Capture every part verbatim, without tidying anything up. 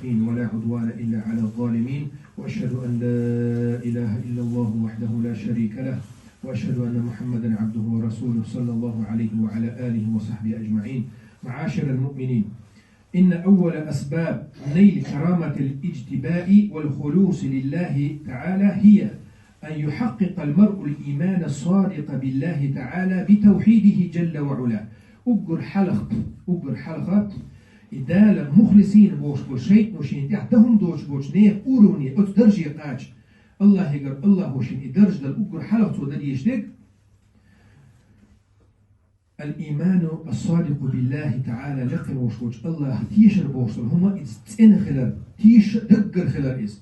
ولا عدوان إلا على الظالمين، وأشهد أن لا إله إلا الله وحده لا شريك له، وأشهد أن محمدا عبده ورسوله، صلى الله عليه وعلى آله وصحبه أجمعين. معاشر المؤمنين، إن أول أسباب نيل كرامة الاجتباء والخلوص لله تعالى هي أن يحقق المرء الإيمان الصادق بالله تعالى بتوحيده جل وعلا. Уггар хьалха, уггар хьалха, и Дала мухлисийн бохуш болу шайтӀано шена тӀехь дан хӀума доцуш болчу нехан уровне, оцу дарже кхача. Аллахьигара, Аллахьо шена и дарж дала уггар хьалха цо дан дезаш дерг, الإيمان الصادق بالله تعالى, лекха волуш волчу Аллахьах тешар бохуш долу хӀума иза цӀена хилар, теша даггара хилар иза.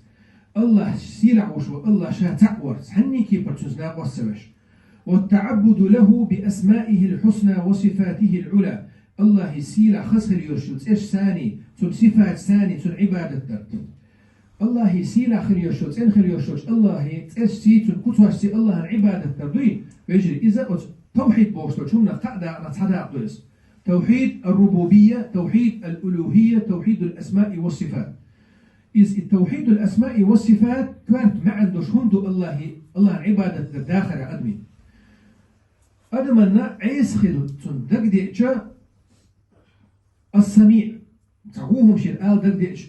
Аллахь сийлахь волуш волу Аллахь ша цхьаъ вар, цхьанний кепара цуьнца накъост ца веш. والتعبد له بأسمائه الحسنى وصفاته العلى. Аллахьан сийлахь хаза хила йолуш йолу цӀерш санний, цуьнан сифаташ санний, цуьнан Ӏибадат дар. Аллахьан сийлахь хила йолуш йолу, цӀена хила йолуш йолчу Аллахьан цӀершций, цуьнан куьцашций Аллахьан Ӏибадат дар дуй, вежарий, иза оцу тавхьид бохуш долчу хӀуманах кхаа дакъанах цхьа дакъа ду иза. توحيد الربوبية، توحيد الألوهية، توحيد الأسماء والصفات. Иза и тавхьидул асмаи ва сифат коьрта маьӀна долуш хӀума ду Аллахьан, Аллахьан Ӏибадат дар дахарехь адамийн. Адамна Ӏеса хила цунна дагадеъча, ас-Самиъ, цхьа вон хӀума шена ала дагадеъча,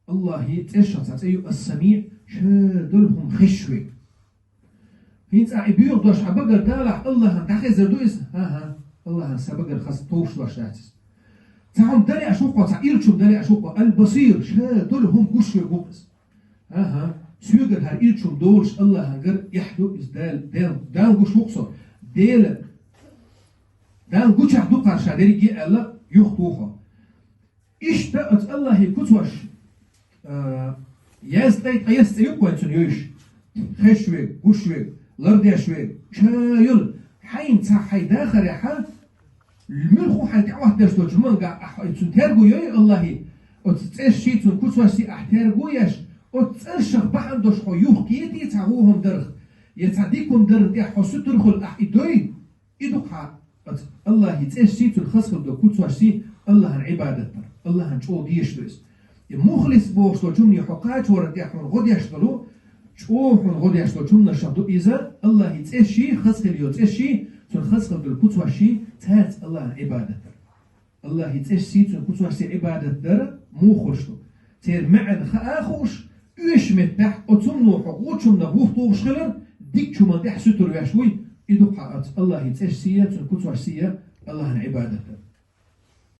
Аллахьан цӀершах цхьа цӀе ю ас-Самиъ, ша долу хӀума хезаш верг. ХӀинца ахь и боьха дош хьан багара далахь, Аллахьан дӀахезар ду иза? ХӀан-хӀа, Аллахьан сан багара хаза товш дош дац иза. Цхьа хӀума дан лаьаш ву-кх хьо, цхьа ирча хӀума дан лаьаш ву-кх хьо, аль-Басир, ша долу хӀума гуш верг ву-кх иза. ХӀан-хӀа, соьгара хӀара ирча хӀума долуш Аллахьангара эхь ду иза, Дала, Дала, Дала гуш ву-кх со. Дела, Дала гучахь ду-кх хӀара ша дерриге аьлла, юхатуху хьо. Иштта оцу Аллахьан куьцаш, а, язткъе ткъайесна цӀе ю-кх вайн цуьнан йовзаш. Хезаш верг, гуш верг, лардеш верг, ша йолу. Хьайна цхьа хьайн дахарехь, муьлхха хьайна тӀехӀоттадеш долчу хӀуманга ахь цуьнан терго йой Аллахьан, оцу цӀершций, цуьнан куьцашций ахь терго еш, оцу цӀершах бахьана долуш хьо юхакхетий цхьа вон хӀума дарх, я цхьа дика хӀума дарна тӀехь хьо сутара хуьлу ахь и дой? И ду-кх хьан оцу Аллахьан цӀершций, цуьнан хаза хила долу куьцашций Аллахьан Ӏибадат дар, Аллахьан чӀогӀа дезаш ду иза. И мухлис бохуш долчу хӀумане хьо кхачорна тӀехь хьуна гӀо деш долу, чӀогӀа хьуна гӀо деш долчу хӀуманашах ду иза, Аллахьан цӀершций, хаза хила йолу цӀершций, цуьнан хаза хила долу куьцашций, цаьрца Аллахьан Ӏибадат дар. Аллахьан цӀершций, цуьнан куьцашций Ӏибадат дар муха хуьлуш ду? Церан маьӀна хаа а хууш, оьшучу меттехь оцу хӀумано хьо гӀуллакхчунна юхатухуш хилар, дикачу хӀуманна тӀехь сутара веш вуй, и ду-кх хьан оцу Аллахьан цӀершций, цуьнан куьцашций Аллахьан Ӏибадат дар.